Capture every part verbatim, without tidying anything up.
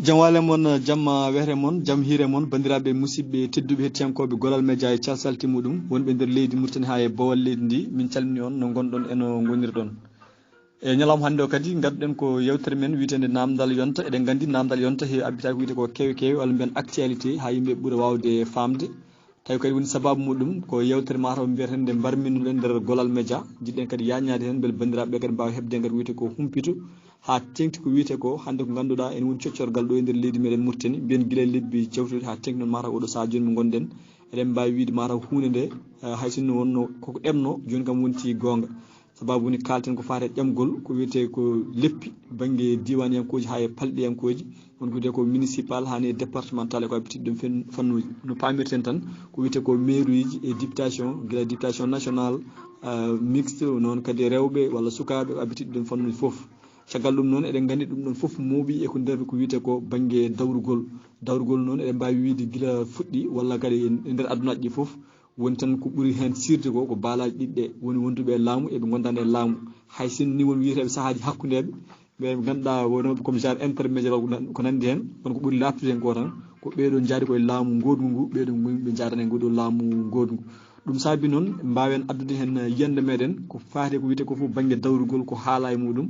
Jam waale mon, jamma wehre mon, jam hiire mon, banndiraaɓe musidɓe tedduɓe, hettiyankooɓe Golal Media e calsalte muɗum, wonɓe nder leydi Mauritanie haa e bowal leydi ndi, min calmini on no ngonɗon e no ngonirɗon. E ñalawma hannde o kadi, ngadduɗen ko yewtere men wiyeteende Naamndal Yonta. Eɗen nganndi Naamndal Yonta he abbitaaki ko wiyetee ko kewe kewe, walla mbiyen actualité, haa yimɓe ɓura waawde faamde. Tawi kadi woni sabaabu muɗum ko yewtere mataw mbiyeten nde mbarminnoɗen nder Golal Media. Jiɗɗen kadi yaañaade heen mbele banndiraaɓe ɓe kadi mbaawa heɓde heen kadi ko wiyetee ko humpito haa teeŋti ko wiyetee ko hannde ko ngannduɗaa ene woni coccorgal ɗo e nder leydi meɗen Mauritanie, mbiyen gila e lebbi jawtuɗi haa teeŋti noon mataw oɗo sahaa jooni mo ngonɗen. Eɗen mbaawi wiyde mataw huunde nde, eh, hay sinno wonno koko ɗeɓno, jooni kam wonti goonga. Sabaabu woni kaalten ko faati e ƴamgol ko wiyetee ko leppi bannge diiwaaniyankooji haa e palɗiyankooji, won ko wiyetee ko municipal haa ne départemental e ko abbiti ɗum fen-, fannuuji. No paamirten tan ko wiyetee ko mairie uji e députation, gila députation nationale, eh, mixte, noon kadi rewɓe walla sukaaɓe ko abbiti ɗum fannuuji fof. Caggal ɗum noon eɗen nganndi ɗum ɗon fof mooɓi e ko nder ko wiyetee ko bannge dawrugol. Dawrugol noon eɗen mbaawi wiyde gila fuɗɗi walla kadi e nder adunaaji ɗi fof. Woni tan ko ɓuri heen siirde ko, ko baalaaji ɗiɗi ɗe, woni wonduɓe e laamu e ɓe ngondaani e laamu. Hay sinno ni won wiyeteeɓe sahaaji hakkundeeɓe, ɓe ngannduɗaa wonooɓe comme genre intermédiaire ko nan-, ko nanndi heen, kono ko ɓuri laaɓtude heen ko tan, ko ɓeeɗo njaadi koye laamu ngoodngu ngu, ɓeeɗo ngoni ɓe njaadani e nguu ɗoo laamu ngoodngu. Ɗum saabi noon mbaawen addude heen yiyannde meɗen ko faati e ko wiyetee ko fof bannge dawrugol ko haalaa e muɗum,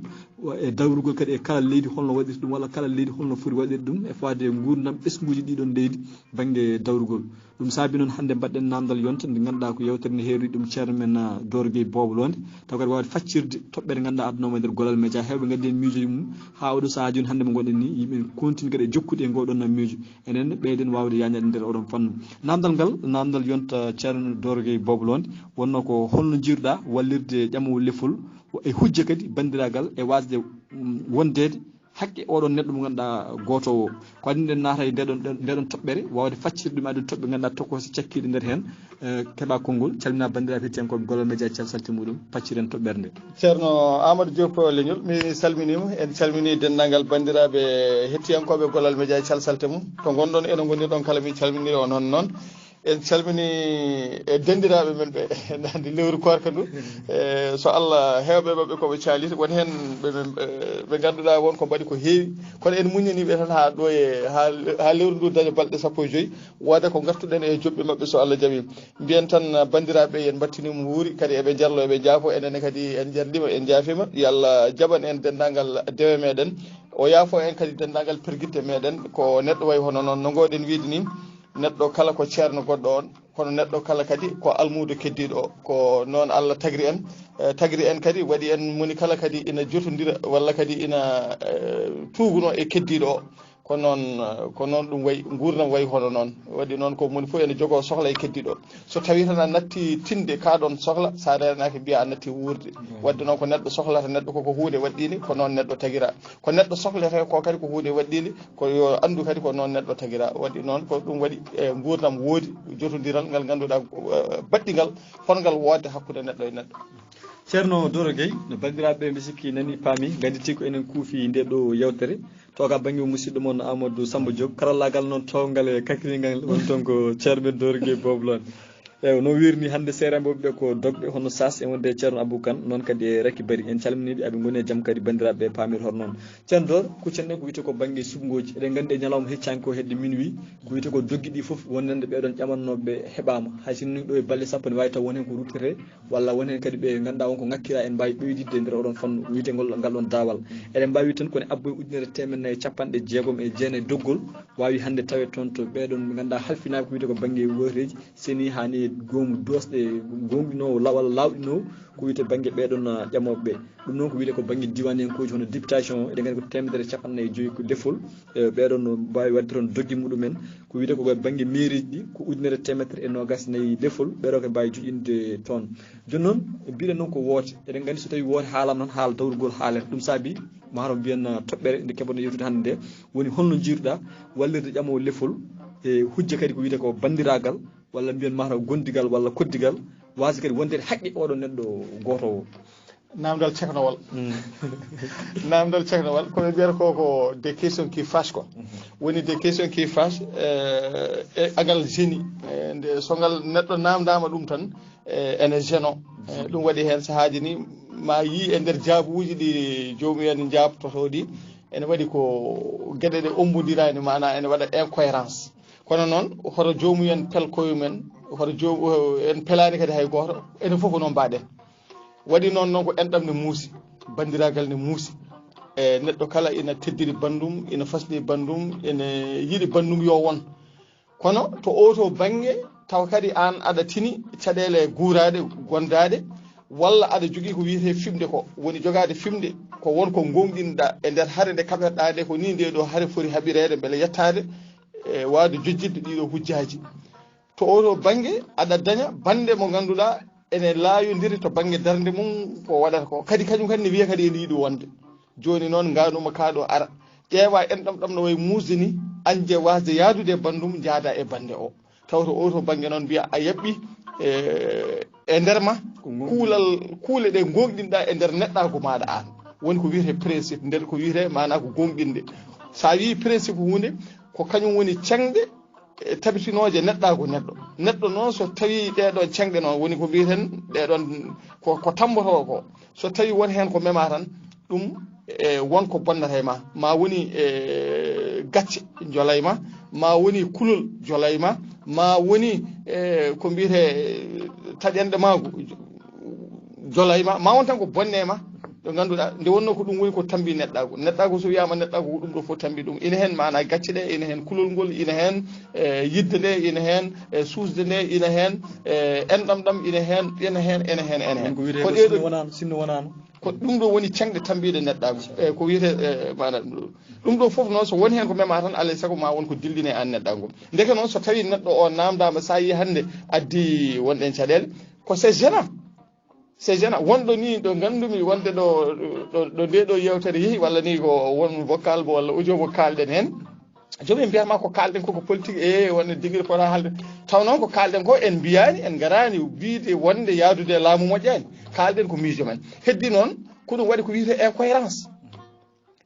e dawrugol kadi e kala leydi holno waɗirta ɗum, walla kala leydi holno foti waɗirde ɗum, e faade e nguurndam ɓesnguuji ɗii ɗoon leydi bannge dawrugol. Ɗum saabi noon hannde mbaɗɗen Naamndal Yonta, nde ngannduɗaa ko yewtere nde heewi ɗum ceerno men, ah, Dooro Gueye Boobo Loonde, taw kadi waawde faccirde toɓɓere ngannduɗaa addunooma e nder Golal Media, heewɓe ngaddi heen miijooji mum haa oɗo sahaa jooni hannde mo ngonɗen ni, yimɓe continue kadi e jokkude e ngoo ɗoon miijo. Enen ɓeyden waawde yaañaade nder oɗon fannu. Naamndal ngal, Naamndal Yonta ceerno Dooro Gueye Boobo Loonde, wonnoo ko holno njiiruɗaa wallirde ƴamoowo lefol e hujja kadi banndiraagal e waasde, mm, wondeede hakke oɗon neɗɗo mo ngannduɗaa gooto o. Ko waɗi eɗen naata e ndeɗon, ndeɗon toɓɓere, waawde faccirde ɗum e addude toɓɓe ngannduɗaa tokoosi cakkiiɗe nder heen, eh, keɓa konngol, calmina banndiraaɓe hettiyankooɓe Golal Media e calsalte muɗum, pacciren toɓɓere nde. Ceerno Amadou Diop Leñol, mi salminiima. En calminii denndaangal banndiraaɓe hettiyankooɓe Golal Media e calsalte mum. To ngonɗon, eno ngonirɗon kala, mi calminii on noon. En calminii e denndiraaɓe men ɓe, nandi lewru koorka ndu. E, so Allah, heewɓe maɓɓe ko ɓe caalii, won heen ɓe, ɓe, ɓe ngannduɗaa won ko mbaɗi ko heewi. Kono en muññanii ɓe tan haa ɗo e, haa, haa lewru ndu daña balɗe sappo e joy. Wooda ko ngartuɗen e joɓɓe maɓɓe so Allah jaɓii. Mbiyen tan, banndiraaɓe, en mbattiniima wuuri, kadi eɓe njarlo, eɓe njaafo, enen kadi en njarliima, en njaafiima. Yo Allah jaɓan en denndaangal dewe meɗen. O yaafo en kadi denndaangal pergitte meɗen. Ko neɗɗo wayi hono noon, no ngoɗen wiide ni, neɗɗo kala ko ceerno goɗɗo on, kono neɗɗo kala kadi ko almuudo keddiiɗo o. Ko noon Allah tagri en, eh, tagri en kadi, waɗi en moni kala kadi ina jotondira walla kadi ina, eh, tuuguno e keddiiɗo o. Ko noon, eh, ko noon ɗum wayi, nguurndam wayi hono noon. Waɗi noon ko moni fof ene jogoo sohla e keddiiɗo o. So tawii tan a natti tinde kaa ɗoon sohla, so a reenaaki mbiya a natti wuurde. Waɗde noon ko neɗɗo sohlata neɗɗo ko, ko huunde waɗɗiinde, ko noon neɗɗo tagira. Ko neɗɗo sohlata ko kadi ko huunde waɗɗiinde, ko yo anndu kadi ko noon neɗɗo tagira. Waɗi noon ko ɗum waɗi e nguurndam woodi jotondiral ngal ngannduɗaa, eh, baɗɗingal, fotngal woodde hakkunde neɗɗo e neɗɗo. Ceerno Dooro Gueye, no banndiraaɓe ɓe mbi sikki nani paami, ngannditi ko enen kuufi nde ɗo yewtere. To ka bannge musidɗo mon Amadou Samba Diop, karallaagal noon towngal e kakiringal woni toon ko ceerno men Dooro Gueye Boobo Loonde. Eewa, no wiiri ni hannde seerenɓe ɓe ko dogɓe hono Saas e wonde e ceerno Abou Kane, noon kadi e Racky Bari. En calminii ɓe, aɓe ngoni e jam kadi banndiraaɓe ɓe paamirta hoto noon. Ceerno Dooro, kuccen ɗen ko wiyetee ko bannge suɓngooji. Eɗen nganndi e ñalawma heccaani ko hedde minuit, ko wiyetee ko doggii ɗi fof wonnande ɓeeɗoon ƴamannooɓe ɓe heɓaama. Hay sinno ɗo e balɗe sappo ne waawi taw won heen ko ruttetee, walla won heen kadi ɓe ngannduɗaa won ko ŋakkiraa, en mbaawi ɓeyditde e nder oɗon fannu, wiyetee ngol, ngal ɗoon daawal. Eɗen mbaawi wiyde tan ko ne abboy ujunere teemedde nayi e capanɗe jeegom e jeenayi doggol, waawi hannde tawee toon to ɓeeɗoon ɓe ngannduɗaa halfinaaka ko wiyetee ko bannge wooteeji, seni haa ni goomu doosɗe, goomuɗinoowo la-, walla laawɗinoowo ko wiyetee bannge ɓeeɗoon, ah, ƴamooɓe ɓe. Ɗum noon ko wiyetee ko bannge diiwaaniyankooji hono députation o, eɗen nganndi ko teemedere e capanɗe nayi e joyi ko lefol, eh, ɓeeɗoon no mbaawi waɗde toon doggi muɗumen. Ko wiyetee ko bannge mairie ji ɗi, ko ujunere teemedere e noogaas e nayi lefol, ɓeeɗo ko mbaawi joƴƴinde toon. Jooni noon, mbiɗen noon ko woote. Eɗen nganndi so tawii woote haalaama tan, haala dawrugol haalete. Ɗum saabi, maa haɗo mbiyen, ah, toɓɓere nde keɓoɗen yewtude hannde nde, woni holno njiiruɗaa wallirde ƴamoowo lefol e hujja kadi ko wiyetee ko banndiraagal, walla mbiyen maa haɗo gondigal walla koddigal, waasde kadi wonde haqqe oɗo neɗɗo gooto o. Naamndal ceknowal. Mm. Naamndal ceknowal, ko ɓe mbiyata ko, ko des questions qui fâchent quoi. Mhm. Woni des questions qui fâchent, eh, e angal jeune, eh, nde so ngal neɗɗo naamndaama ɗum tan, eh, ene gênant. Eh, ɗum waɗi heen sahaaji ni, ma yii e nder jaabuuji ɗi joomum en njaabtotoo ɗi, Ene waɗi ko geɗe ɗe ombondiraani, maanaa ene waɗa incohérence. Kono noon, hoto joomumen pel koye men, hoto joom-, en pelaani kadi hay gooto, enen fof ko noon mbaɗen. Waɗi noon, noon ko enɗam ne muusi, banndiraagal ne muusi. E neɗɗo kala ina teddiri banndum, ina fasni banndum, ene yiɗi banndum yo won. Kono to oo to bannge, tawa kadi aan aɗa tini caɗeele guuraaɗe, gondaaɗe, walla aɗa jogii ko wiyetee fimde ko, woni jogaade fimde, ko won ko ngoongɗinɗaa e nder hare nde kaɓerɗaa nde, ko nii ndee ɗoo hare foti haɓireede mbele yettaade e waawde jojjitde ɗii ɗoo hujjaaji. To oo ɗoo bannge, aɗa daña bannde mo ngannduɗaa ene laayondiri to bannge darnde mum ko waɗata ko. Kadi kañum kadi ne wiya kadi ene yiɗi wonde. Jooni noon, ngaanuma kaa ɗoo ara. Ƴeewa enɗam ɗam no wayi muusde ni, añde waasde yahdude e banndum, njaada e bannde o. Taw to oo to bannge noon mbiya a yaɓɓi, e, e nder ma, kuulal, kuule ɗe ngoongɗinɗaa e nder neɗɗaagu maaɗa aan. Woni ko wiyetee principe, nder ko wiyetee maanaa ko goongɗinde. So a wii principe huunde, ko kañum woni ceŋɗe, e, tabitinooje neɗɗaagu neɗɗo. Neɗɗo noon, so tawii ɗee ɗoon ceŋɗe noon, woni ko mbiyeten ɗee ɗoon, ko, ko tammbotoo ko. So tawii won heen ko memaa tan, ɗum, e, won ko bonnata e ma. Ma woni, e, gacce jolay ma, ma woni kulol jolay ma, ma woni, e, ko mbiyetee, e, taƴanɗe maagu jolay ma, ma won tan ko bonne ma, ɗo ngannduɗaa, nde wonnoo ko ɗum woni ko tambi neɗɗaagu. Neɗɗaagu, so wiyaama neɗɗaagu, ko ɗum ɗo fof tambi ɗum. Ina heen maanaa gacce ɗe, ina heen kulol ngol, ina heen, e, yidde nde, ina heen, e, suusde nde, ina heen, e, enɗam ɗam, ina heen, ina heen, ina heen, ina heen. Won ko wiyetee ko ko ɗee ɗo ɗo sinno wonaano, sinno wonaano. Ko ɗum ɗo woni ceŋɗe tambiiɗe neɗɗaagu. E, ko wiyetee, e, maanaa ɗum ɗo. Ɗum ɗo fof noon, so woni heen ko memaa tan, alaa e sago ma won ko dillinee aan neɗɗaagu. Ndeke noon, so tawii neɗɗo o naamndaama, so a yii hannde addi wonɗen caɗeele, ko c'est gênant. C'est gênant. Wonɗo nii ɗo nganndumi wonde ɗo, ɗo, ɗo ndee ɗo yeewtere yehi, walla nii ko won vocal mo walla audio mo kaalɗen heen. Joom en mbiyat ma ko kaalɗen ko, ko politique, e wonde degré fota haalde. Taw noon ko kaalɗen ko en mbiyaani, en ngaraani wiyde wonde yahdude e laamu moƴƴaani. Kaalɗen ko miijo men. Heddi noon, ko ɗum waɗi ko wiyetee incohérence.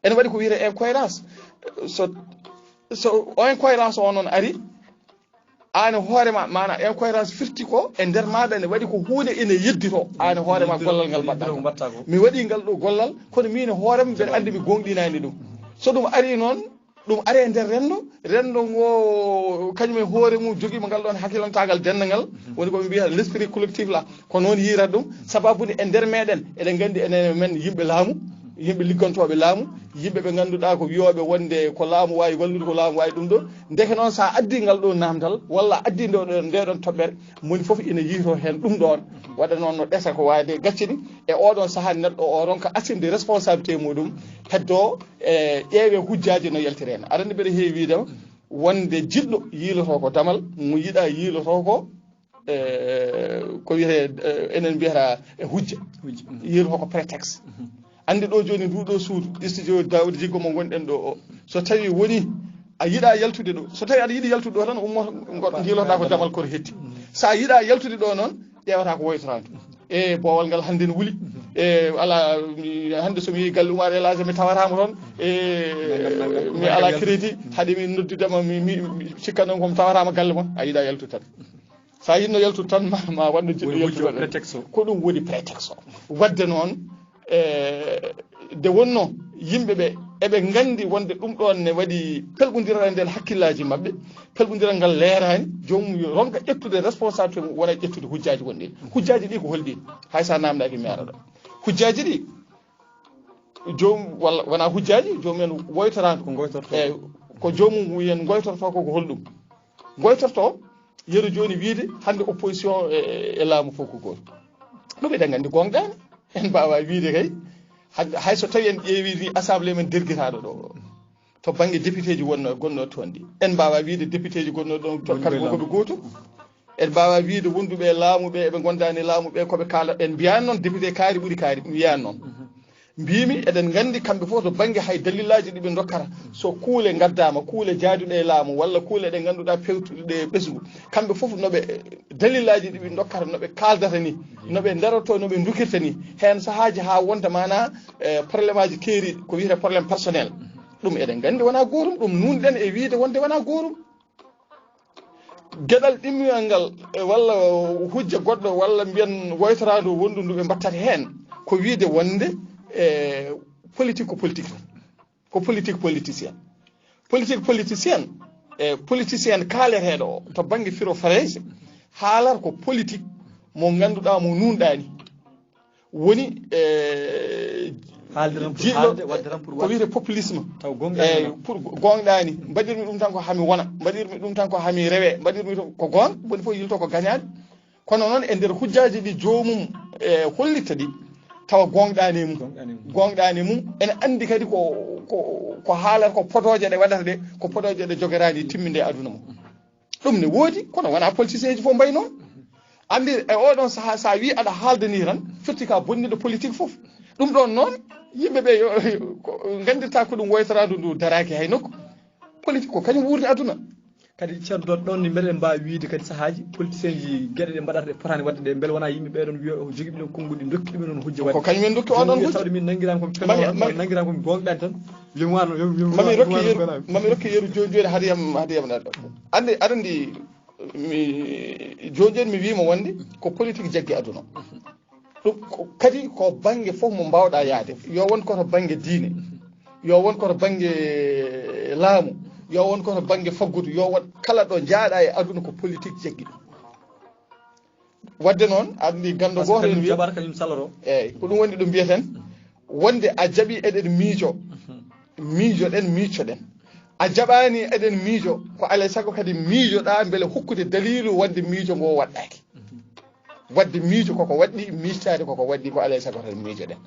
Ene waɗi ko wiyetee incohérence. So, so o incohérence o noon ari, aan e hoore ma, maanaa incohérence firti ko e nder maaɗa ene waɗi ko huunde ene yedditoo. Aan e hoore ma gollal ngal mbaɗɗaa ko. Mi waɗii ngal ɗo gollal, kono miin e hoore am mbeɗa anndi mi goongɗinaani ɗum. So ɗum arii noon, ɗum ari e nder renndo, renndo ngo kañum e hoore mum jogiima ngal ɗoon hakkilantaagal denndangal, woni ko ɓe mbiyata l'esprit collectif la. Ko noon yiyrata ɗum, sababu nde e nder meeɗen, eɗen nganndi enen men yimɓe laamu, yimɓe liggantooɓe laamu, yimɓe ɓe ngannduɗaa ko wiyooɓe wonde ko laamu waawi wallude, ko laamu waawi ɗum ɗo. Ndeke noon, so a addii ngal ɗo naamndal, walla a addii ndo ɗo, nde ɗon toɓɓere, moni fof ina yiytoo heen ɗum ɗoon. Waɗa noon no ɗesa ko waawde gacce ni, e oɗon sahaa neɗɗo o ronka assume responsabilité muɗum, heddoo e ƴeewe hujjaaji no yaltiree. Aɗa anndi mbeɗa heewi wiide ma wonde jiɗɗo yiilotoo ko damal, mo yiɗaa yiilotoo ko, e, ko wiyetee, e, enen mbiyata e hujja. Hujja. Mhm. Yiilotoo ko prétexte. Mhm. Anndi ɗo jooni ndu ɗo suudu, studio Daouda Jiggo mo ngonɗen ɗo o. So tawii woni a yiɗaa yaltude ɗo, so tawii aɗa yiɗi yaltude ɗo tan, ummoto, ngo-, njiilotoɗaa ko damal koro hetti. Mhm. So a yiɗaa yaltude ɗo noon, ƴeewata ko woytoraandu. E boowal ngal hannde ne wuli. E alaa, mi, hannde so mi yehii galle Oumar El Hadj mi tawataama toon. E nangam, nangam. Mi alaa crédit, haɗi mi noddidama, mi, mi, mi cikka noon ko mi tawataama galle mon, a yiɗaa yaltude tan. So a yiɗno yaltude tan, ma, ma waɗno jiɗɗo yaltude tan. Woni hujja o, prétexte o. Ko ɗum woni prétexte o. Waɗde noon, e, nde wonnoo yimɓe ɓe, eɓe nganndi wonde ɗum ɗoon ne waɗi pelɓondiral e nder hakkillaaji maɓɓe, pelɓondiral ngal leeraani, joomum yo ronka ƴettude responsabilité mum, wona ƴettude hujjaaji wonɗi. Hujjaaji ɗi ko holɗi? Hay so a naamndaaki mi ara ɗo. Hujjaaji ɗi, joom, walla wonaa hujjaaji, joomum en woytoraandu. Ko ngoytortoo. E, ko joomum en ngoytortoo ko, ko holɗum? Ngoytortoo, yeru jooni wiyde hannde opposition e, e, e laamu fof ko gooto. Ɗum eɗen nganndi goongɗaani. En mbaawaa wiyde kay, hannde hay so tawii en ƴeewii ni assemblée men dergitaaɗo ɗo, to bannge député ji wonnoo, gonnoo toon ɗi. En mbaawaa wiyde député ji gonnoo ɗoon to kamɓe fof ko ɓe gooto. En mbaawaa wiyde wonduɓe e laamu ɓe, eɓe ngondaani e laamu ɓe, ko ɓe kaala. En mbiyaani noon député kaari ɓuri kaari, mi wiyaani noon. Mhm. Mbiimi eɗen nganndi kamɓe fof to bannge hay dalillaaji ɗi ɓe ndokkata. So kuule ngaddaama, kuule jaaduɗe e laamu, walla kuule ɗe ngannduɗaa pewtuɗe ɓesngu, kamɓe fof no ɓe, dalillaaji ɗi ɓe ndokkata, no ɓe kaaldata ni, no ɓe ndarotoo, no ɓe ndukirta ni. Heen sahaaji haa wonta maanaa, e, probléme aji keeriiɗi, ko wiyetee problème personnel. Ɗum eɗen nganndi wonaa gootum, ɗum nuunɗen e wiyde wonde wonaa gootum. Geɗal ɗimminal ngal, e, walla hujja goɗɗo, walla mbiyen woytoraandu wonndu ndu ɓe mbattata heen, ko wiyde wonde, e, politique ko politique tan. Ko politique politicienne. Politique politicienne, e politicien kaaleteeɗo o to bannge firo Farayse, haalar ko politique mo ngannduɗaa mo nuunɗaani. Woni e Haalde tan pour jiɗɗo haalde, waɗde tan pour ko waɗde. Wiyetee populisme. Taw E gonɗaani. Pour gonɗaani, mbaɗirmi ɗum tan ko hami wona, mbaɗirmi ɗum tan ko hami rewe, mbaɗirmi ɗum ko goonga, woni fof yilto ko gañaaɗe. Kono noon e nder hujjaaji ɗi joomum e hollitta ɗi, tawa gonɗaani e mum. Gonɗaani e mum. Gonɗaani e mum. Ene anndi kadi ko ko ko haalata ko podooje ɗe waɗata ɗe, ko podooje ɗe jogoraani timminde e aduna mum. Ɗum ne woodi, kono wonaa politicien ji fof mbayi noon. Anndi e oɗon sahaa, so a wii aɗa haalda nii tan, firti ka bonniɗo politique fof. Ɗum ɗoon noon, yimɓe ɓe yo ko nganndirtaa ko ɗum woytoraandu ndu daraaki hay nokku. Politique ko kañum wuurni aduna. Kadi ceerno Dot, ɗoon ne mbeɗen mbaawi wiyde kadi sahaaji politicien ji geɗe ɗe mbaɗata ɗe potaani waɗde ɗe, mbele wonaa yimɓe ɓee ɗoon wiya o jogii ɓe ɗon konguɗi, ndokki ɗum en hujja waɗde. Ko kañum en ndokki on ɗon hujja. Tawde min nanngiran ko Mami- mami- nanngiran ko gonɗaani tan. Yo mi waano, yo mi Mami rokki yeru, mami rokki yeru jooni jooni hade yam, hade yam naɗɗo. Anndi, aɗa anndi mi jooni jooni mi wiima wonde ko politique jaggi aduna. Ɗum ko- kadi ko bannge fof mo mbaawɗaa yahde. Yo won ko to bannge diine, yo won ko to bannge laamu, yo won ko to bannge faggudu, yo won kala ɗo njaaɗaa e aduna ko politique jaggi ɗum. Waɗde noon, aɗa anndi ganndo gooto ene wiya, jaɓata kañum saloto. Eeyi, ko ɗum woni ɗo mbiyeten, wonde a jaɓi eɗen miijo, miijoɗen, miiccoɗen. A jaɓaani eɗen miijo, ko alaa e sago kadi miijoɗaa mbele hokkude daliilu wonde miijo ngo waɗɗaaki. Waɗde miijo koko waɗɗi, miijtaade koko waɗɗi, ko alaa e sago tan miijoɗen.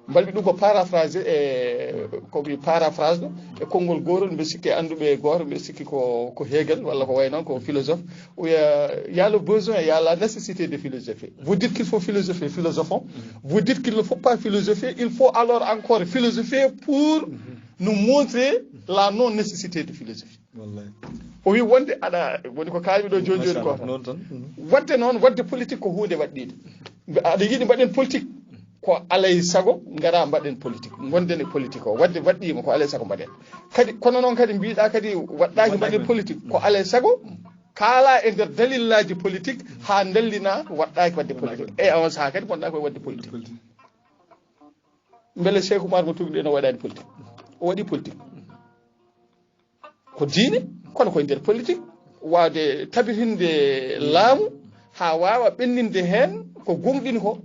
Mbaɗmi ɗum ko paraphrase e ko mi paraphrase ɗo e konngol gootol, mbe sikki annduɓe gooto, mbe sikki ko ko Hegel walla ko wayi noon, ko philosophe. Ou il y a le besoin, il y a la nécessité de philosopher. Vous dites qu'il faut philosopher, philosophons. Vous dites qu'il ne faut pas philosopher, il faut alors encore philosopher pour nous montrer la non-nécessité de philosophie. Wallahi. O wi wonde aɗa woni ko kaalmi ɗo jooni jooni ko Machallah, noon tan. Waɗde noon, waɗde politique ko huunde waɗɗiinde. Aɗa yiɗi mbaɗen politique, ko alaa e sago ngara mbaɗen politique, ngonden e politique o. Waɗde waɗɗiima, ko alaa e sago mbaɗen. Kadi kono noon kadi mbiɗa kadi waɗɗaaki mbaɗen politique, ko alaa e sago kaala e nder dalillaaji politique haa ndallina waɗɗaaki waɗde politique. E on sahaa kadi ngonɗaa koye waɗde politique. Mbele Cheikh Oumar mo tuugiɗen o waɗaani politique? O waɗi politique. Ko diine, kono koye nder politique, waawde tabitinde laamu haa waawa ɓenninde heen ko gooŋɗini ko.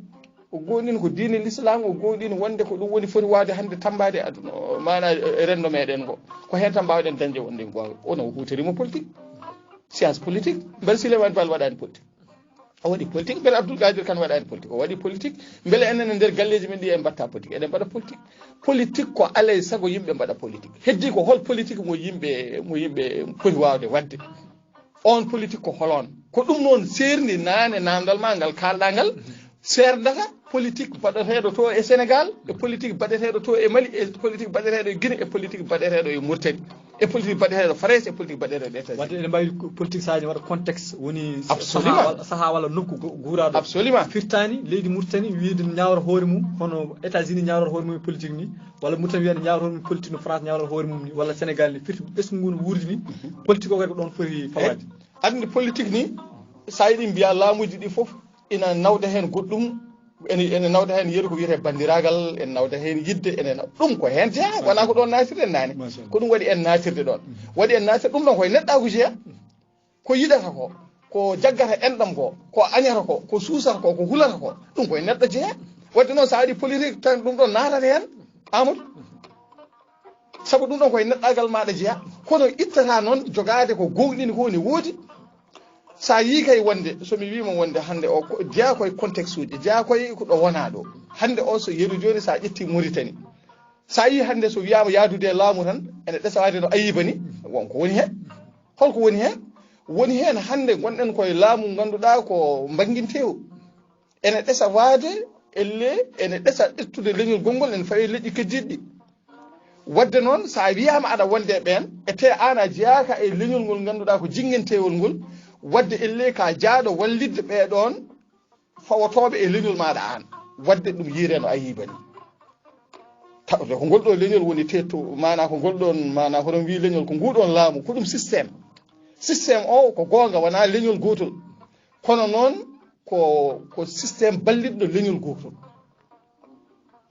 O gooŋɗini ko diine l'islam, o gooŋɗini wonde ko ɗum woni foti waawde hannde tammbaade e aduna o, maanaa e renndo meeɗen ngo. Ko heen tan mbaawɗen dañde wonde goonga. Onon o huutoriima politique. Science politique. Mbele Souleymane Baal waɗaani politique? O waɗi politique. Mbele Abdoul Kadir Kane waɗaani politique? O waɗi politique. Mbele enen e nder galleeji men ɗi en mbaɗta politique? Eɗen mbaɗa politique. Politique ko alaa e sago yimɓe mbaɗa politique. Heddii ko hol politique mo yimɓe, mo yimɓe poti waawde waɗde? Oon politique ko hol oon? Ko ɗum noon seerndi naane naamndal maa ngal kaalɗaa ngal, seerndata politique baɗeteeɗo to e Sénégal, e politique baɗeteeɗo to e Mali, e politique baɗeteeɗo e Guinée, e politique baɗeteeɗo e Mauritanie, e politique baɗeteeɗo Farayse, e politique baɗeteeɗo e États-Unis. Wadde eɗen mbaawi politique sahaaji waɗa contexte woni Absolument. Sahaa walla, sahaa walla nokku go- guuraaɗo. Absolument. Firtaani leydi Mauritanie wiyde ñaawra hoore mum, hono États-Unis ñaawra hoore mum e politique ni, walla Mauritanie wiyata ñaawra hoore mum politique no France ñaawra hoore mum ni, walla Sénégal ni, firti ɓesngu ngu no wuurdi ni, politique o kadi ko ɗoon foti fawaade. Aɗa anndi politique ni, so a yiɗi mbiya laamuuji ɗi fof ina nawda heen goɗɗum, ene, ene nawda heen yeru ko wiyetee banndiraagal, ene nawda heen yiɗde, ene naw-, ɗum ko heen jeyaa, wonaa ko ɗoon naatirɗen naane. Ko ɗum waɗi en naatirde ɗoon. Waɗi en naatirde ɗum ɗoon koye neɗɗaagu jeyaa. Ko yiɗata ko, ko jaggata enɗam ko, ko añata ko, ko suusata ko, ko hulata ko, ɗum koye neɗɗo jeyaa. Waɗde noon so a waɗi politique tan ɗum ɗoon naatata heen, Amadou. Sabu ɗum ɗoon koye neɗɗaagal maaɗa jeyaa. Kono ittata noon jogaade ko gooŋɗini ko ne woodi. So a yii kay wonde, so mi wiima wonde hannde o ko jeyaa koye contexte uji, jeyaa koye ko ɗo wonaa ɗo. Hannde o so yeru jooni so a ƴetti Mauritanie. So a yii hannde so wiyaama yahdude e laamu tan, ene ɗesa waade no Ayiba ni, won ko woni heen. Hol ko woni heen? Woni heen hannde ngonɗen koye laamu ngannduɗaa ko mbannginteewu. Ene ɗesa waade, elle ene ɗesa ƴettude leñol gonngol, ene fawi e leƴƴi keddiiɗi ɗi. Waɗde noon, so a wiyaama aɗa wonde e ɓeen, e tee aan a jeyaaka e leñol ngol ngannduɗaa ko jinngenteewol ngol, waɗde elle ka jaaɗo wallitde ɓee ɗoon fawotooɓe e leñol maaɗa aan. Waɗde ɗum yiiree no Ayiba ni. Tawde ko ngol ɗoo leñol woni teetto, maanaa ko ngol ɗoon, maanaa hoɗon mbiyi leñol, ko nguu ɗoon laamu, ko ɗum système. Système o ko goonga, wonaa leñol gootol. Kono noon ko, ko système ballitɗo leñol gootol.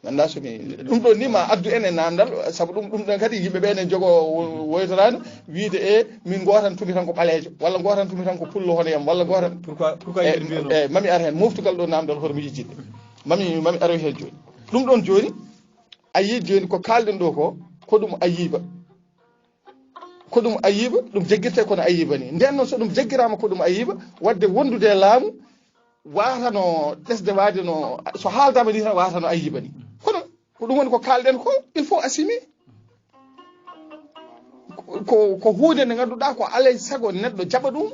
Annda so mi, ɗum ɗon ni ma addu en e namdal, sabu ɗum, ɗum ɗon kadi yimɓe ɓe ene jogo wo-, woytoraano, wiide e min gootan tumi tan ko ɓaleejo, walla gootan tumi tan ko pullo hono yam, walla gootan. Pourquoi, pourquoi e, yimɓe mbiyanoo? E, mami ar heen, moftugal ɗo namdal hoto mi yejjitde. Mami, mami aroy heen jooni. Ɗum ɗon jooni, a yii jooni ko kaalɗen ɗo ko, ko ɗum ayiba. Ko ɗum ayiba, ɗum jeggirte kono ayiba ni. Nden noon so ɗum jeggiraama ko ɗum ayiba, wadde wondude e laamu, waatano ɗesde waade no, so haaldaama ni tan waatano ayiba ni. Kono ko ɗum woni ko kaalɗen ko, il faut assumer. Ko, ko huunde nde ngannduɗaa ko alay sago neɗɗo jaɓa ɗum.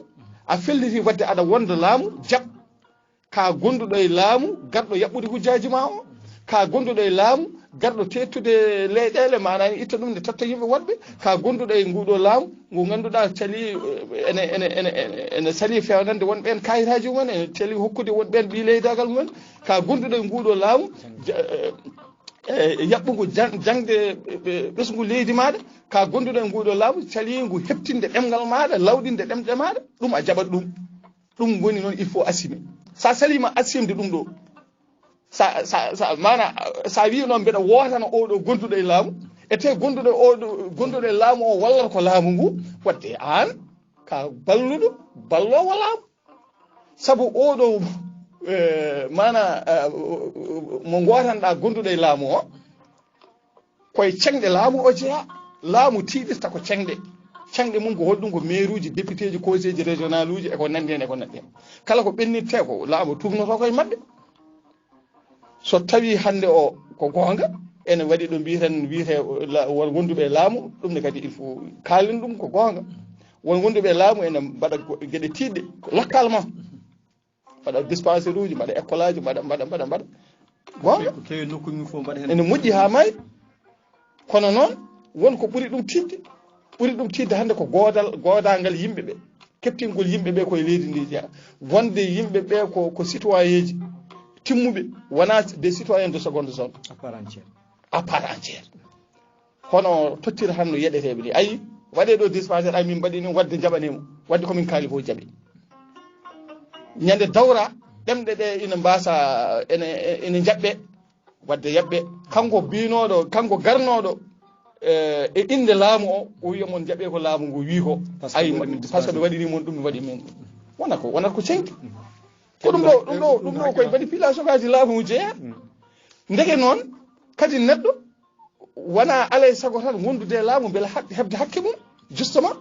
A felliti wadde aɗa wonda laamu, jaɓ. Ka gonduɗo e laamu, garɗo yaɓɓude hujjaaji ma o. Ka gonduɗo e laamu, garɗo teettude leyɗeele, maanaani itta ɗum nde totta yimɓe woɗɓe. Ka gonduɗo e nguɗo laamu, ngu ngannduɗaa cali, eh, ene, ene, ene, ene, ene sali fewnande wonɓe en kayitaaji mumen, ene cali hokkude wonɓe en ɓii leydaagal mumen. Ka gonduɗo e nguɗo laamu, ja-, eh, eh, yaɓɓugo jan-, jaŋde, eh, ɓesngu leydi maaɗa. Ka gonduɗo e nguɗo laamu, cali ngu heɓtinde ɗemngal maaɗa, lawɗinde ɗemɗe maaɗa, ɗum a jaɓat ɗum. Ɗum woni noon, il faut assumer. Sa salima assume de ɗum ɗo. Sa, sa, sa, mana, sa wi noon mbeɗa wootana oɗo gonduɗo e laamu, e te gonduɗo oɗo, gonduɗo e laamu o wallata ko laamu ngu, wadde aan ka balluɗo, ballowo laamu. Sabu oɗo, eh, mana, eh, mo gootanɗa gonduɗo e laamu o, koye ceŋɗe laamu o jeyaa. Laamu tiiɗirta ko ceŋɗe. Ceŋɗe mum ko holɗum? Ko maire uji, député ji, conseil ji régional uji, e ko nanndi heen, e ko nanndi heen. Kala ko ɓennittee ko laamu tuugnoto koye maɓɓe. So tawi hannde o ko goonga, ene waɗi ɗo mbiyeten, wiyete la-, won wonduɓe e laamu, ɗum ne kadi il faut kaalen ɗum ko goonga. Won wonduɓe e laamu ene mbaɗa go-, geɗe tiiɗɗe, ko localement. Mbaɗa dispensaire uji, mbaɗa école aji, mbaɗa, mbaɗa, mbaɗa, mbaɗa. Goonga. Ko kewi nokkuji mum fof mbaɗa heen. Ene moƴƴi haa maayi. Kono noon, won ko ɓuri ɗum tiiɗde. Ɓuri ɗum tiiɗde hannde ko goodal, goodaangal yimɓe ɓe. Keptingol yimɓe ɓe koye leydi ndi jeyaa. Wonde yimɓe ɓe ko, ko citoyenji timmuɓe, wonaa des citoyens de seconde zone. À part entière. À part entière. Hono tottira hannde yeɗeteeɓe ni. Ayi, waɗe ɗo dispensaire, ay min mbaɗi ni, wadde jaɓane mo. Wadde ko min kaali fof jaɓi. Ñande dawra, ɗemɗe ɗe ina mbasa, ene, ene jaɓɓe, wadde yaɓɓe. Kanko biinooɗo, kanko garnooɗo, eh, e innde laamu o, o wiya mon jaɓe ko laamu ngu wi ko. Par ce que ayi, mi waɗi min par ce que mi dispensaire. Waɗi ni mon ɗum, mi waɗi min. Wona ko, wonata ko ceŋti. Ko ɗum ɗo, ɗum ɗo, ɗum ɗo koye manipulation ngaji laamu ngu jeeya. Mm. Ndeke noon, kadi neɗɗo, wona alay sago tan wondude e laamu mbele hak-, heɓde hakke mum, justement.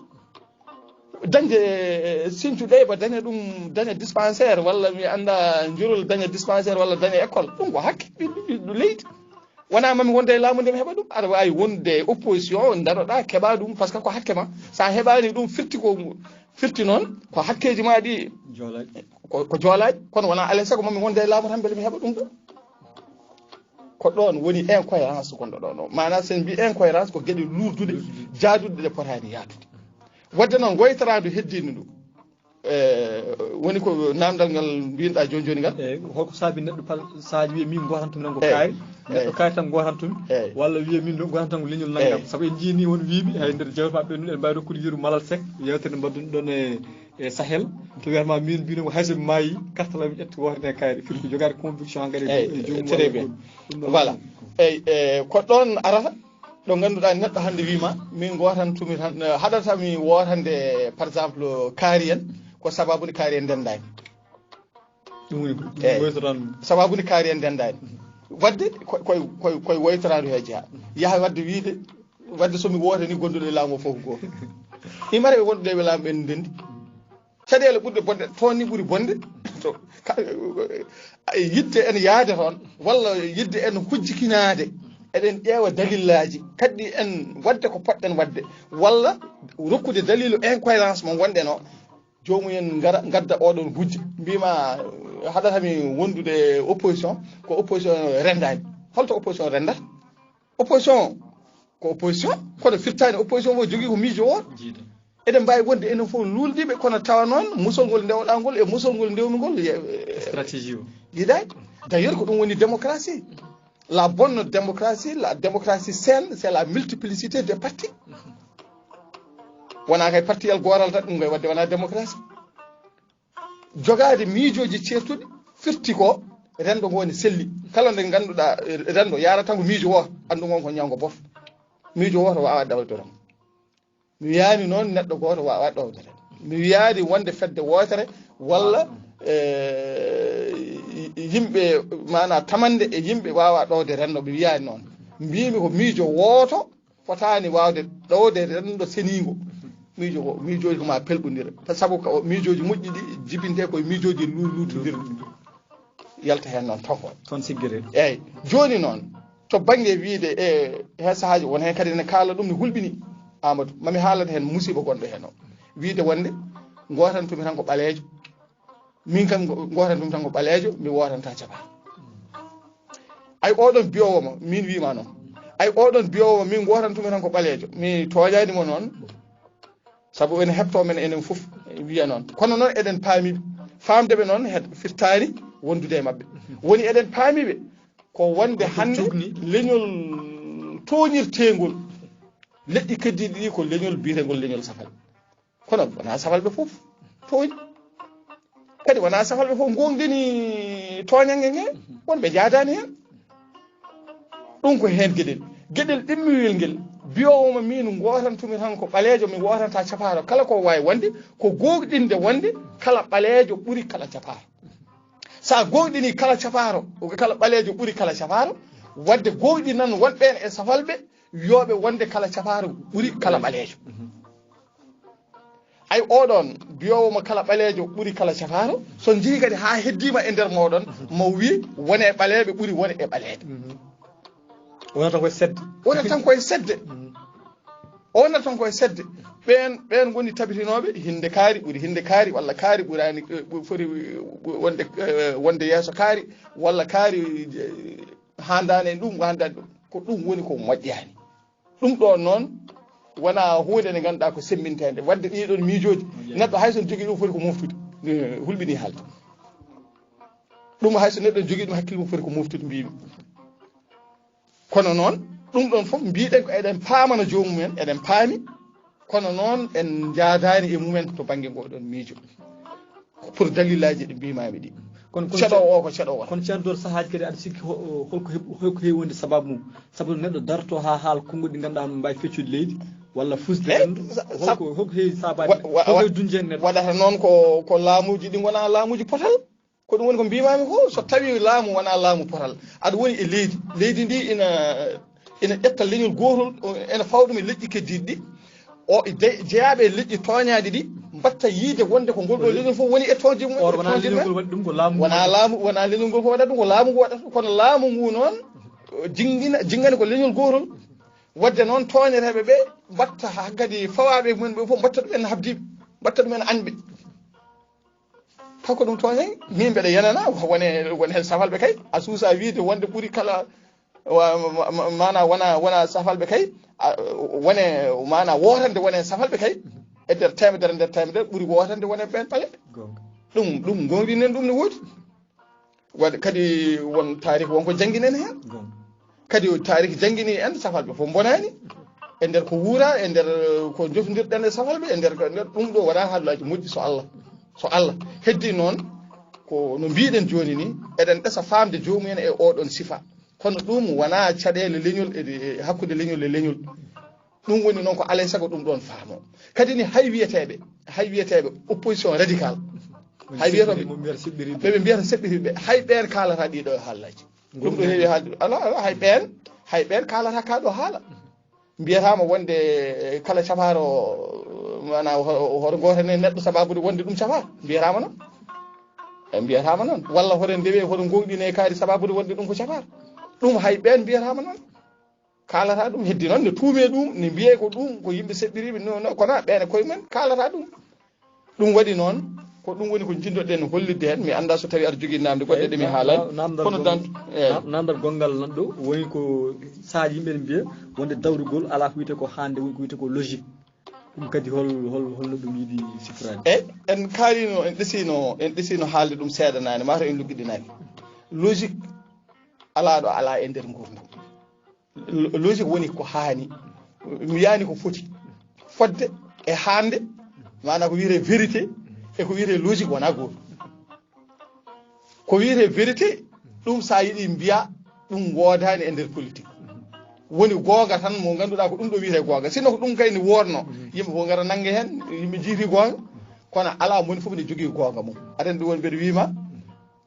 Dañde, eh, Sinthiou Deba, daña ɗum, daña dispensaire, walla mi annda Njurul, daña dispensaire, walla daña école. Ɗum ko hakke ɓiɗɗo, ɓiɗɗo leydi. Wona mami wonde e laamu nde mi heɓa ɗum. Aɗa waawi wonde e opposition, daroɗa, keɓa ɗum, par ce que ko hakke ma. Sa heɓani ɗum, firti ko, firti noon, ko hakkeji ma ɗi. Joolaaji. Ko, ko joolaaji, kono wona alay sago mami wonde e laamu tan mbele mi heɓa ɗum ɗo. Ko ɗoon woni incohérence gonɗo ɗoon o. Maanaam, so en mbii incohérence, ko geɗe luurduɗe, jaaduɗe, ɗe potaani yaadude. Wadde noon, woytoraandu heddiindu ndu, e, woni ko naamndal ngal mbiynoɗaa jooni jooni ngal. Eeyi, holko saabi neɗɗo pal-, sahaa wiya min gootan tumi tan ko eeyi, kaari, neɗɗo eeyi, kaari tan gootan tumi, eeyi, walla wiya min ɗo gootan tan ko leñol nanngam. Eeyi. Sabu en njiyii nii won wiiɓe, hay nder jewte maɓɓe ɗum, en mbaawi rokkude yeru malal sek, yeewtere nde mbaɗduno ɗoon e e Sahel, to wiyata ma min mbino hay so mi maayi, carte la mi ƴetta woote nde kayre, firti ko jogaade conviction hankadi e joomum. Eeyi, très bien. Voilà. Eeyi, e, ko ɗoon arata, ɗo ngannduɗaa neɗɗo hannde wii ma, min gootan tumi tan, eh, haɗata mi wootande, par exemple, kaari en, ko sababu nde kaari en ndenndaani. Ɗum woni ko, ɗum eeyi, woytotan. Sababu nde kaari en ndenndaani. Waɗde ko, koye, koye, koye woytoraandu he jeyaa. Yaha waɗde wiide, waɗde so mi wootanii gonduɗo e laamu o fof ko gooto. Imara e wondude e laamu ɓen ndenndi. Caɗeele ɓurɗe bonde, toon ni ɓuri bonde. To, ka, yiɗde en yahde toon, walla yiɗde en hujjikinaade, eɗen ƴeewa dalillaaji, kadi en waɗde ko potɗen waɗde, walla rokkude dalilu incohérence mo ngonɗen o. Joomum en ngara, ngadda oɗon gujjo, mbiima, haɗata mi wondude opposition, ko opposition renndaani. Holto opposition renndata? Opposition ko opposition, kono firtaani opposition fof jogii ko miijo o. Jiido. Eɗen mbaawi wonde enen fof luuldiiɓe, kono tawa noon musol ngol ndewɗaa ngol e musol ngol ndewmi ngol, ye-, stratégie o. Yiɗaani. D'ailleurs, ko ɗum woni démocratie. La bonne démocratie, la démocratie saine, c'est la multiplicité des partis. Wonaa kay partiyel gooral tan, ɗum kay waɗde wonaa démocratie. Jogaade miijooji ceertuɗi firti ko Renndo ngo ne selli. Kala nde ngannduɗaa, eh, renndo yaarata ko miijo wooto, anndu ngon ko ñawngo bof. Miijo wooto waawaa dawde renndo. Mi wiyaani noon neɗɗo gooto waawaa ɗowde renndo. Mi wiyaani wonde fedde wootere walla, eh, yimɓe, maanaa tamannde e yimɓe waawaa ɗowde renndo. Mi wiyaani noon. Mbiimi ko miijo wooto fotaani waawde ɗowde renndo seniingo. Miijo ko, miijooji ko maa pelɓondira. Sabu ko miijooji moƴƴi ɗi jibintee ko e miijooji lu-, luutondira. Yalta heen noon toon ko. Toon siggiree. Eeyi. Jooni noon, to bannge wiyde e heen sahaaji, won heen kadi ene kaala ɗum ne hulɓini. Amadou, mami haalata heen musiiba gonɗo heen o. Wiyde wonde, ngootantumi tan ko ɓaleejo. Min kam ngo-, ngootantumi tan ko ɓaleejo, mi wootanta caɓa. Ay, oɗon biyowo ma, min wiima noon. Ay, oɗon biyowo ma, min ngootantumi tan ko ɓaleejo. Mi tooñaani mo noon. Sabu ene heɓtoo men enen fof, wiya noon. Kono noon eɗen paami ɓe. Faamde ɓe noon, het-, firtaani wondude e maɓɓe. Woni eɗen paami ɓe, ko wonde hannde leñol tooñirteengol leƴƴi keddiiɗi ɗi ko leñol biyeteengol leñol safal. Kono wonaa safalɓe fof tooñi. Kadi wonaa safalɓe fof ngoongdini tooñannge nge, won ɓe njaadaani heen. Ɗum ko heen geɗel. Geɗel ɗimmowel ngel, biyoowo ma miin ngootantumi tan ko ɓaleejo, mi wootanta capaaro. Kala ko waawi wonde, ko goongɗinde wonde kala ɓaleejo ɓuri kala capaaro. So a goongɗinii kala capaaro, kala ɓaleejo ɓuri kala capaaro, wadde goongɗinan wonɓe heen e safalɓe, wiyooɓe wonde kala capaaro ɓuri kala ɓaleejo. Ay, oɗon biyoowo mo kala ɓaleejo ɓuri kala capaaro, so njii kadi haa heddiima e nder mooɗon, mo wii wone ɓaleeɓe ɓuri wone e ɓaleeɓe. Wonata koye sedde. Wonata tan koye sedde. Wonata tan koye sedde. Ɓeen, ɓeen ngoni tabitinooɓe, hinde kaari ɓuri hinde kaari, walla kaari ɓuraani, eh, ɓu-, foti, eh, wonde, eh, wonde yeeso kaari, walla kaari, eh, haandaani e ɗum, haandaani ɗum. Ko ɗum woni ko moƴƴaani. Ɗum ɗoon noon wonaa huunde nde ngannduɗaa ko semmbinteende. Waɗde ɗii ɗoon miijooji, neɗɗo hay so ne jogii ɗum foti ko moftude, eh, hulɓinii haalde. Ɗum hay so neɗɗo jogii ɗum hakkille mum foti ko moftude mbiimi. Kono noon, ɗum ɗoon fof mbiɗen ko eɗen paamana joomum en, eɗen paami. Kono noon en njaadaani e mumen to bannge ngoo ɗoon miijo. Pour dalilaaji ɗi mbiimaami ɗi. Kono, kono ceɗoowo o ko ceɗoowo. Kono ceerno Doro, sahaaji kadi aɗa sikki ho-, holko heɓ-, holko heewi wonde sababu mum? Sabu neɗɗo darto haa haala konngol ɗi ngannduɗaa no mbaawi feccude leydi, walla fusde Eh, renndo. Sa-, sa-, Holko, holko heewi saabaade? Wa-, wa-, Holko heewi duñde heen neɗɗo? Waɗata noon ko, ko laamuuji ɗi ngonaa laamuuji potal. Ko ɗum woni ko mbiimaami ko, so tawii laamu wonaa laamu potal, aɗa woni e leydi, leydi ndi ina, ina ƴetta leñol gootol, o, ena fawa ɗum e leƴƴi keddiiɗi ɗi. O, de-, jeyaaɓe e leƴƴi tooñaaɗi ɗi, mbaɗta yiide wonde ko ngol ɗoo leñol fof woni e tooñde mum, Or e wonaa tooñde leñol mum. Ngol waɗi ɗum, ko laamu Wonaa ngol. Laamu, wonaa leñol ngol fof waɗata ɗum, ko laamu ngu waɗata ɗum. Kono laamu ngu noon, o, jinngina, jinngani ko leñol gootol. Waɗde noon tooñeteeɓe ɓe mbaɗta haa kadi fawaaɓe e mumen ɓe fof mbaɗta ɗum en habdiiɓe, mbaɗta ɗum en añɓe. Taw ko ɗum tooñay? Min mbeɗa yenana, wone, wone heen safalɓe kay. A suusaa wiide wonde ɓuri kala, wa-, ma-, ma-, maanaa wona, wona safalɓe kay. A, wone, maanaa wootande wone safalɓe kay. E nder teemedere, nder teemedere ɓuri wootande wone ɓeen ɓaleeɓe. Goonga. Ɗum, ɗum ngoonɗinen ɗum no woodi. Waɗ-, kadi won taarikh won ko jannginen heen. Goonga. Kadi o taarikh janngini en safalɓe fof mbonaani. E nder ko wuura, e nder ko jotondirɗen e safalɓe, e nder ko, nder ɗum ɗo wonaa haalaaji moƴƴi so Allah. So Allah. Heddi noon, ko no mbiiɗen jooni ni, eɗen ɗesa faamde joomum en e oɗon sifa. Kono ɗum wonaa caɗeele leñol e, e hakkunde leñol e leñol. Ɗum woni noon ko alay sago ɗum ɗoon faamoo. Kadi ni hay wiyeteeɓe, hay wiyeteeɓe opposition radicale, hay wiyeteeɓe, ɓe ɓe mbiyata seɓɓirii ɓe, hay ɓeen kaalata ɗii ɗoo haalaaji. Ɗum ɗo heewi haalde. Alaa, alaa, hay ɓeen, hay ɓeen kaalata kaa ɗoo haala. Mbiyataama wonde, eh, kala cafaaro, maanaa ho-, hoto gooten e neɗɗo sababude wonde ɗum cafaar. Mbiyataama noon. E mbiyataama noon. Walla hoto ndewe, hoto ngoongɗine kaari sababude wonde ɗum ko cafaar. Ɗum hay ɓeen mbiyataama noon. Kaalata ɗum, heddi noon ne tuumee ɗum, ne mbiyee ko ɗum, ko yimɓe seɓɓiriiɓe, no, no, kono ɓeen e koye mumen kaalata ɗum. Ɗum waɗi noon, ko ɗum woni ko njiɗnoɗen hollitde heen. Mi anndaa so tawii aɗa jogii naamnde goɗɗe ɗe mi haalani. Kono dan-, eeyi. Naamndal gonngal nan ɗo woni ko sahaaji yimɓe ne mbiya wonde dawrugol alaa ko wiyetee ko hannde, woni ko wiyetee ko logique. Ɗum kadi hol, hol, holno ɗum yiɗi siftoraade? Eeyi, en kaalino, en ɗesino, en ɗesino haalde ɗum seeɗa naane, maa taw en luggiɗinaaki. Logique alaa ɗo alaa e nder nguurndam. Lo-, logique woni ko haani, mi wiyaani ko foti. Fodde e haande, maanaa ko wiyetee vérité e ko wiyetee logique wonaa gootum. Ko wiyetee vérité, Ɗum, so a yiɗi mbiya, ɗum woodaani e nder politique. Woni goonga tan mo ngannduɗaa ko ɗum ɗo wiyetee goonga. Sinno ko ɗum kay ne woodnoo, yimɓe fof ngara nannga heen, yimɓe njiiti goonga. Kono alaa, moni fof ne jogii goonga mum. Aɗa anndi, ɗum woni mbeɗa wii ma,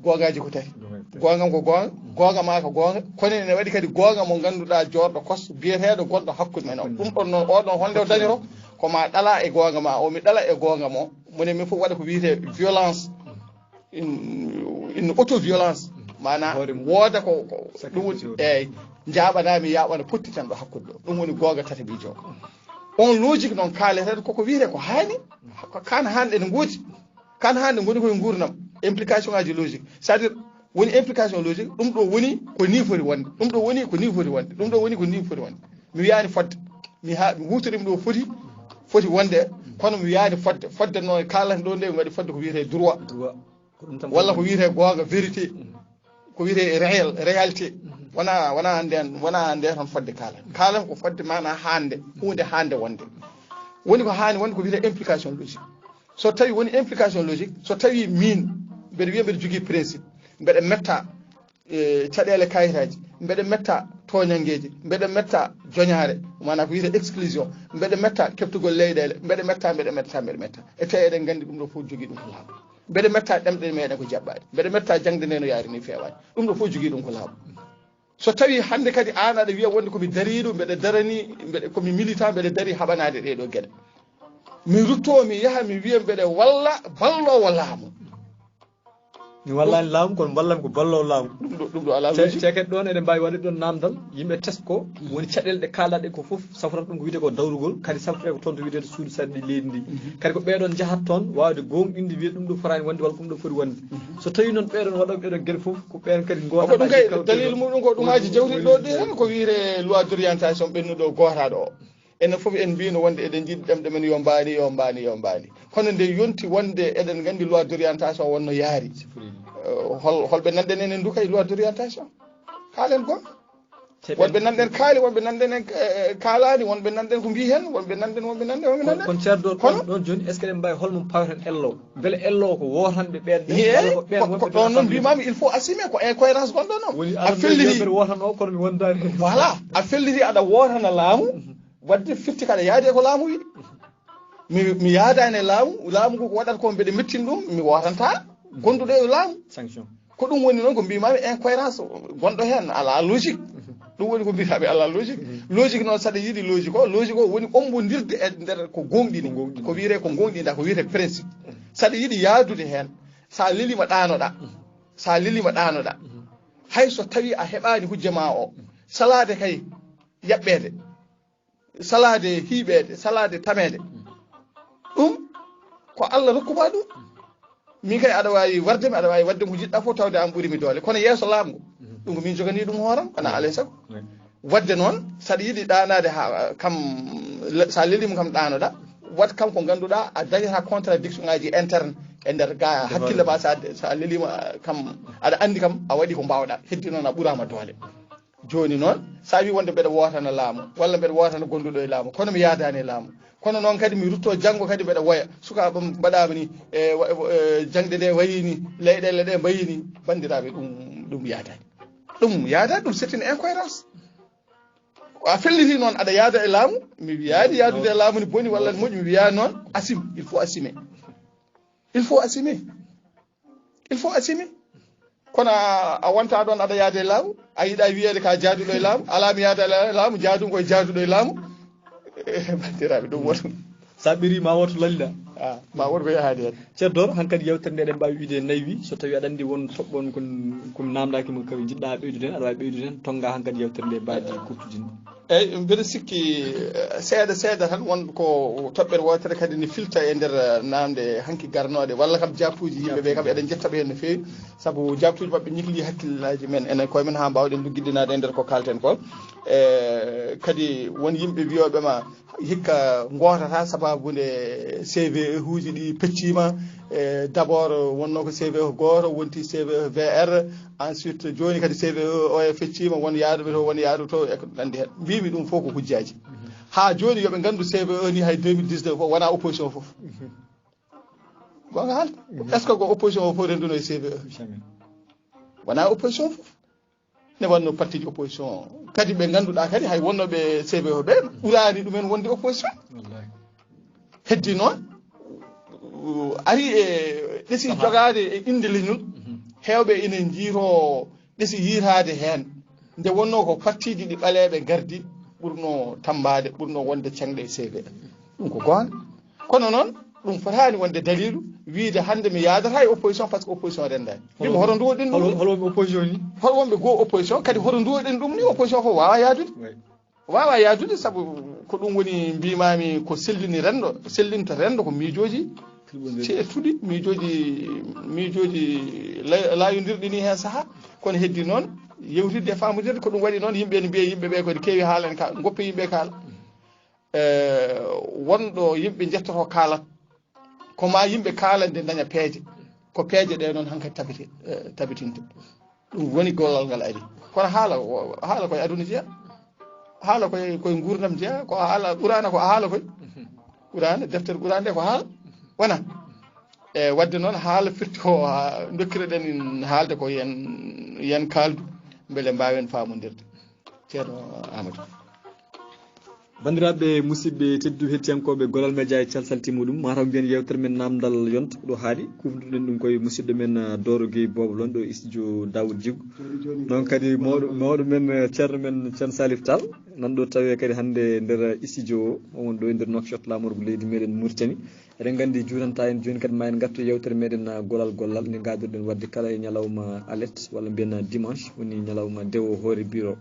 goongaaji ko tati. Goonga am ko goonga, goonga maa ko goonga. Kono ene waɗi kadi goonga mo ngannduɗaa, joorɗo kos, biyeteeɗo gonɗo hakkunde men o. Ɗum ɗon noon, oɗon, holnde o dañoto? Ko ma ɗala e goonga ma o, mi ɗala e goonga mo. Moni men fof waɗa ko wiyetee violence, une, une auto-violence. Maanaam, wooda ko, ko ɗum woni, eyyi, njaaɓanaa mi, yaaɓana pottitanɗo hakkunde ɗo. Ɗum woni goonga tataɓiijo o. On logique noon kaaleten koko wiyetee ko haani, ko kaan haanɗe ne ngoodi. Kaan haanɗe ngoni koye nguurndam. Implication ngaaji logique. C'est-à-dire, woni implication logique, ɗum ɗo woni ko nii foti wonde. Ɗum ɗo woni ko nii foti wonde. Ɗum ɗo woni ko nii foti wonde. Mi wiyaani fodde. Mi ha, mi huutori ɗum ɗo foti, foti wonde. Kono mi wiyaani fodde. Fodde noon kaaleten ɗo nde, mi waɗi fodde ko wiyetee droit. Droit. Ko ɗum tan walla ko wiyetee goonga, vérité. Ko wiyetee réel, réalité. Wona, wona nden, wona nde tan fodde kaalen. Kaalen ko fodde maanaa haande, huunde haande wonde. Woni ko haani wonde ko wiyetee implication logique. So tawi woni implication logique, so tawi miin mbeɗa wiya mbeɗa jogii principe, mbeɗa metta, e, caɗeele kayitaaji, mbeɗa metta tooñanngeeji, mbeɗa metta joñaare, maanaam ko wiyetee exclusion, mbeɗa metta keɓtugol leyɗeele, mbeɗa metta, mbeɗa metta, mbeɗa metta. E tawi eɗen nganndi ɗum ɗo fof jogii ɗum ko laamu. Mbeɗa metta ɗemɗe meɗen ko jaɓɓaade. Mbeɗa metta jaŋde nde no yaari ni feewaani. Ɗum ɗo fof jogii ɗum ko laamu. So tawi hannde kadi aan aɗa wiya wonde ko mi dariiɗo, mbeɗa darani, mbeɗa, ko mi militant, mbeɗa dari haɓanaade ɗee ɗoo geɗe. Mi ruttoo, mi yaha, mi wiya mbeɗa walla balloowo laamu. Mi wallaani laamu, kono mballam ko balloowo laamu. Ɗum ɗo, ɗum ɗo alaa logique. Te kadi ɗoon eɗen mbaawi waɗde ɗoon naamndal, yimɓe tesko, woni caɗeele ɗe kaalaɗe ko fof safrata ɗum ko wiyetee ko dawrugol, kadi safrete ko toon to wiyetee to suudu sarɗi leydi ndi. Kadi ko ɓeeɗoon njahata toon waawde gooŋɗinde, wiya ɗum ɗo fotaani wonde walla ko ɗum ɗo foti wonde. So tawii noon ɓeeɗoon waɗooɓe ɗeeɗoo geɗe fof, ko ɓeen kadi ngonata. Ko ɗum kay, dalil muɗum ko ɗumaaji jawtuɗi ɗo ɗi heen, ko wiyetee loi d'orientation ɓennuɗo gootaaɗo o. Enen fof en mbiino wonde eɗen njiɗi ɗemɗe men yo mbaani, yo mbaani, yo mbaani. Kono nde yonti wonde eɗen nganndi loi d'orientation wonno yaari. Eh, hol, holɓe nanɗen enen ndu kay loi d'orientation? Kaalen goonga. Wonɓe nanɗen kaali, wonɓe nanɗen en, eh, kaalaani, wonɓe nanɗen ko mbii heen, wonɓe nanɗen, wonɓe nanɗen, wonɓe nanɗen. Kono ceerno ɗo, ɗon, ɗon jooni, est-ce que eɗen mbaawi holmo paweten L O? Mbele L O ko wootande ɓeen, wala ko ɓeen wonɓe ko ɗon noon mbiimaami, il faut assumer, ko incohérence gonɗo noon. Woni a felliti, wootan o, kono mi wondaani. Voilà, a felliti aɗa wootana laamu, wadde firti kaɗa yaadi e ko laamu wiɗi. Mi, mi yaadaani e laamu, laamu ngu ko waɗata ko mbeɗa mettin ɗum, mi wootanta gonduɗo e laamu. Sanction. Ko ɗum woni noon ko mbiimaami incohérence gonɗo heen, alaa logique. Ɗum woni ko mbiyataaɓe alaa logique. Logique noon, saɗa yiɗi logique o, logique o woni ombondirde e nder ko gooŋɗini. Ko gooŋɗini. Ko wiyetee ko gooŋɗinɗa, ko wiyetee principe. Saɗa yiɗi yaadude heen, so a leliima ɗaanoɗa. So a leliima ɗaanoɗa. Hay so tawii a heɓaani hujja ma o, salaade kay yaɓɓeede. Salaade hiiɓeede, salaade tameede. Ɗum ko Allah rokku ma ɗum. Min kay aɗa waawi warde mi, aɗa waawi waɗde ko njiɗɗa fof tawde an ɓuri mi doole. Kono yeeso laamu ngu, ɗum ko min joganii ɗum hooram, kono alay sago. Waɗde noon, saɗa yiɗi ɗaanaade ha, kam, le-, sa leliima kam ɗaanoɗa, waɗ kam ko ngannduɗaa a dañata contradiction ngaji interne e nder ga hakkille ma, sa, sa leliima kam, aɗa anndi kam a waɗi ko mbaawɗa, heddi noon a ɓuraama doole. Jooni noon, so a wii wonde mbeɗa wootana laamu, walla mbeɗa wootana gonduɗo e laamu, kono mi yaadaani e laamu. Kono noon kadi mi ruttoo janngo kadi mbeɗa woya. Sukaaɓe am mbaɗaama ni, e, wa-, e, jaŋde nde wayi ni, leyɗeele ɗe mbayi ni, banndiraaɓe, ɗum, ɗum yaadaani. Ɗum yaadaani, ɗum c'est une incohérence. A felliti noon aɗa yaada e laamu, mi wiyaani yaadude e laamu ni boni walla ne moƴƴi, mi wiyaani noon, assume, il faut assumer. Il faut assumer. Il faut assumer. Kono a, a wonta ɗoon aɗa yaade e laamu, a yiɗa wiyeede ka jaaduɗo e laamu, alaa mi yaada e laamu, jaadum koye jaaduɗo e laamu. Eh, banndiraaɓe, ɗum won. Sa ɓiri ma woto lallida. Ah, ma woto ko yahaade heen. Ceddor, hankadi yewtere nde eɗen mbaawi wiide nayi, so tawi aɗa anndi won toɓɓon kon, kon namdaaki mo ko njiɗɗa ɓeydude heen, aɗa waawi ɓeydude heen, tonnga hankadi yewtere nde mbaadi kuttudinde. Eyyi, mbeɗa sikki, eh, seeɗa seeɗa tan won ko toɓɓere wootere kadi ne filta e nder, eh, namde hanki garnooɗe, walla kam jaabtuuji yimɓe ɓe kam eɗen njetta ɓe heen no feewi, sabu jaabtuuji maɓɓe ñiklii hakkillaaji men enen koye men haa mbaawɗen luggiɗinaade e nder ko kaalten ko. Eh, kadi won yimɓe mbiyooɓe ma hikka ngootata sababu nde C V E uji ɗi pecciima, eh, d'abord wonno ko C V E gooto, wonti C V E V R, ensuite jooni kadi C V E o e fecciima, won yaaduɓe to, won yaaduɓe to, e ko nanndi heen. Mbiimi ɗum fof ko hujjaaji. Haa jooni yo ɓe nganndu C V E ni hay deux mille dix-neuf o wonaa opposition fof. Goonga haalde. Est-ce que ko opposition o fof rennduno e C V E? Jamais. Wonaa opposition fof. Ne wannoo partiji opposition kadi ɓe ngannduɗaa kadi hay wonnooɓe C V O ɓe ɓuraani ɗumen wonde opposition. Heddi noon, ari e ɗesi jogaade e innde leñol, heewɓe ina njiiroo ɗesi yiitaade heen. Nde wonnoo ko partiji ɗi ɓaleeɓe ngardi ɓurnoo tammbaade, ɓurnoo wonde ceŋɗe e C V. Ɗum ko goonga. Kono noon, ɗum fotaani wonde daliilu wiyde hannde mi yaadata e opposition, parce que opposition renndaani. Mbimi, hoto nduwoɗen ɗum? Hol wonɓe opposition ni? Hol wonɓe goo opposition? Kadi hoto nduwoɗen ɗum ni? Opposition fof waawaa yaadude. Waawaa yaadude, sabu ko ɗum woni mbiimaami ko sellini renndo, sellinta renndo ko miijooji. Ci e tuɗi miijooji, miijooji lay- laayondirɗi ni heen sahaa. Kono heddi noon yewtidde e faamondirde. Ko ɗum waɗi noon yimɓe ene mbiya yimɓe ɓe ko ene keewi haalani ka goppe yimɓe kaala. E, wonɗo yimɓe njettoto kaalat, ko ma yimɓe kaala nde daña peeje. Ko peeje ɗe noon hankadi tabite, e, tabitinte. Ɗum woni gollal ngal ari. Kono haala, haala koye aduna jeya. Haala koye, koye nguurndam jeya. Ko haala Qur'aana, ko haala koye. Qur'aana, deftere Qur'aana nde ko haala. Wona. E, wadde noon haala firti ko, ha, dokkireɗen haalde ko yen, yen kaaldu, mbele mbaawen faamondirde. Ceerno Amadou. Banndiraaɓe, musidɓe tedduɓe, hettiyankooɓe Golal Media e calsalti muɗum, mataw mbiyen yewtere men Naamndal yonta ɗo haaɗi. Kufduɗen ɗum koye musidɗo men, ah, Doro Gueye Boobo Lon ɗo e studio Daoud Djigo. Noon kadi mawɗo, mawɗo men, eh, ceerno men, ceerno Salif Tall, nan ɗo tawi kadi hannde nder studio o, on ɗo e nder Nouakchott, laamorgo leydi meɗen Mauritanie. Eɗen nganndi juutanta en jooni kadi ma en ngattu yewtere meɗen, ah, Golal Gollal, nde ngaadirɗen waɗde kala e ñalawma alet, walla mbiyen, ah, dimanche, woni ñalawma dewo hoore biro.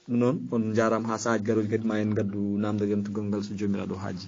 Ɗum noon, on njaaraama haa sahaaji garooji kadi ma en ngaddu naamndal yontugol ngal so Joomiraaɗo haaji.